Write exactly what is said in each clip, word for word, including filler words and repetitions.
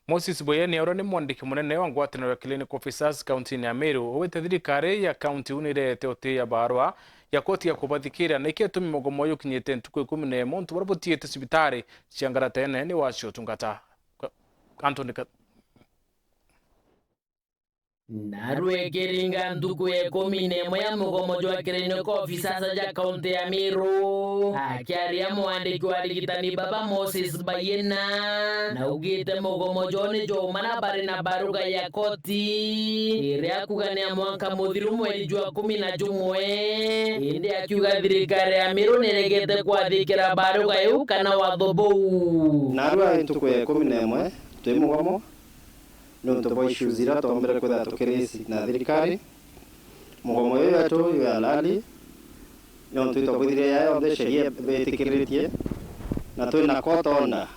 Moses Boyenia, uria ni mwandiki munene wa ngwataniro ya Clinical Officers kauntiine ya Meru, augite thirikari ya kaunti iu ni ireete utiia barua ya koti ya kubathikiira, na ikio itumi mugomo uyu ukinyite ntuku ikumi na imwe, untu buria butiite cibitari cia Ngaratene ni wacio utungata. Anthony Ka- Narua ikiringa ntuku ya ikumi na imwe ya mugomo jwa Clinical Officers ja kaunti ya Meru. Akiaria, mwandiki wa arigitani baba Moses Bayena naugite mugomo jwao ni jwaumana bari na baruga ya koti iria akuga ni ya mwanka muthiru mweri jwa kumi na jumwe, indi akiuga thirikari ya Meru niregete kwathikira baruga iu kana watho buu. Narua ntuku ya ikumi na imwe twi mugomo, niuntu bwa issues iria twombire kwithira tukirisi na thirikari. Mugomo uyu wetu wi halali, niuntu itwabwithirie ya yonthe sheria bitikiritie, na twina court order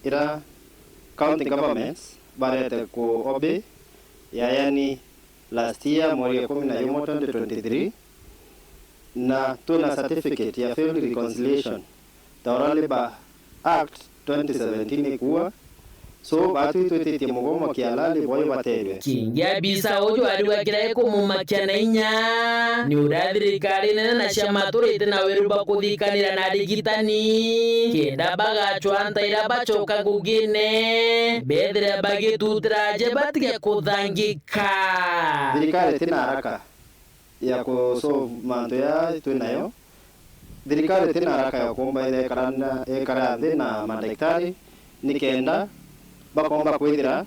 ira county governments barete ku obey, ya yani last year mweri ikumi na jumwe twenty twenty-three, na twina certificate ya failed reconciliation ta uria Labour Act twenty seventeen ikuuga. So, baatwi twititie mugomo kialali bwayo bateerwe. Kingi abisa uju ariuga kiria gikumumakia na inya ni uria thirikari nene na ciama turite na wiru bwa kuthikanira na arigitani, kenda bagacwa ntaira bacoka ngugine, bethire bagitutira aje batige kuthangika. Thirikari tina haraka ya ku solve mantu ya twi nayo. Thirikari tina haraka ya kuumba ithekara na, ikara nthi na madaktari, nikenda bakomba kwithira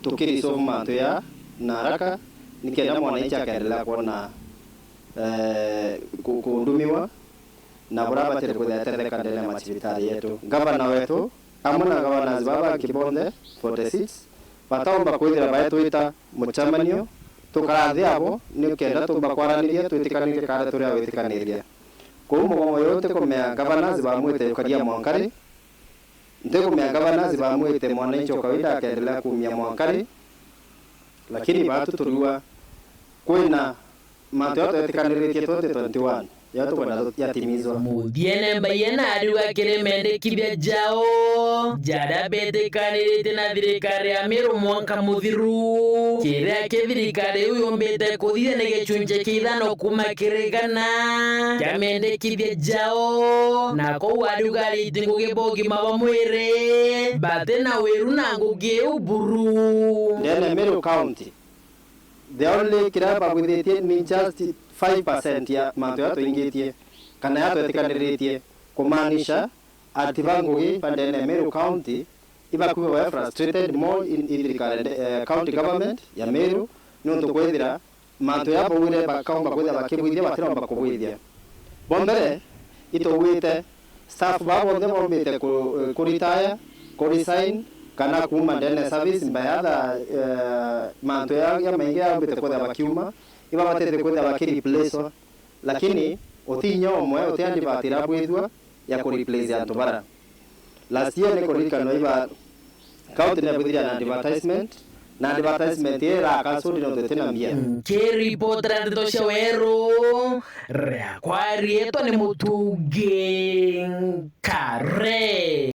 tukiri solve mantu ya na haraka, nikenda mwananchi akaendelea kuona, eh, ku-, kundumiwa na buria abatire kwithira atetheka ndene ya macibitari yetu. Gavana wetu amwe na governors baba bangi bonthe forty-six bataumba kwithira baetwita mucemanio tukara nthi abo, nikenda tumba kwaraniria twitikanirie kara turi a gwitikaniria. Kou mugomo uyu ntikumenya governors bamwite ukaria mwanka ri, ntikumenya governors bamwite mwananchi wa kawaida akaendelea kuumia mwanka ri, lakini baatu turiua kwina mantu ya twetikaniritie twenty twenty-one ya tukwenda yatimizwa. Muthiene Mbaia na ariuga kiri mendekithia jao jaria betikaniritie na thirikari ya Meru mwanka muthiru, kiria ki thirikari iu yumbite kuthithia ni gicunji kia ithano kuuma kiri igana kia mendekithia jao, na kou ariuga ariti ngugi ba ugima bwa mwiri bati na wiru na ngugi iu buru. Ndene Meru County, the only kiria babwithitie ni just five percent ya mantu ya twingitie kana ya twetikaniritie, kumaanisha ati ba ngugi ba ndene Meru County ibakuga we frustrated more in, in thirikari, eh, county government ya Meru, niuntu kwithira mantu ya baugire bakaumba kwithira bakibwithia batiromba kubwithia. Bwa mbere, itugwite staff baa bonthe bombite ku, ku retire, ku resign, kana kuuma ndene service, mbayatha, eh, mantu ya, ya maingi yaumbite kwithira bakiuma, ibabatete kwithira bakireplacewa. Lakini uti inya umwe, uti advert irabwithua ya ku replace antu bara. Last year ni kuririkanwa iba county ni yabwithirie na advertisement, na advertisement iyo ira cancelled nontu itina mbia. Nkiripotera ndeto cia weru, riakwa riitwa ni Mutungi Nkare.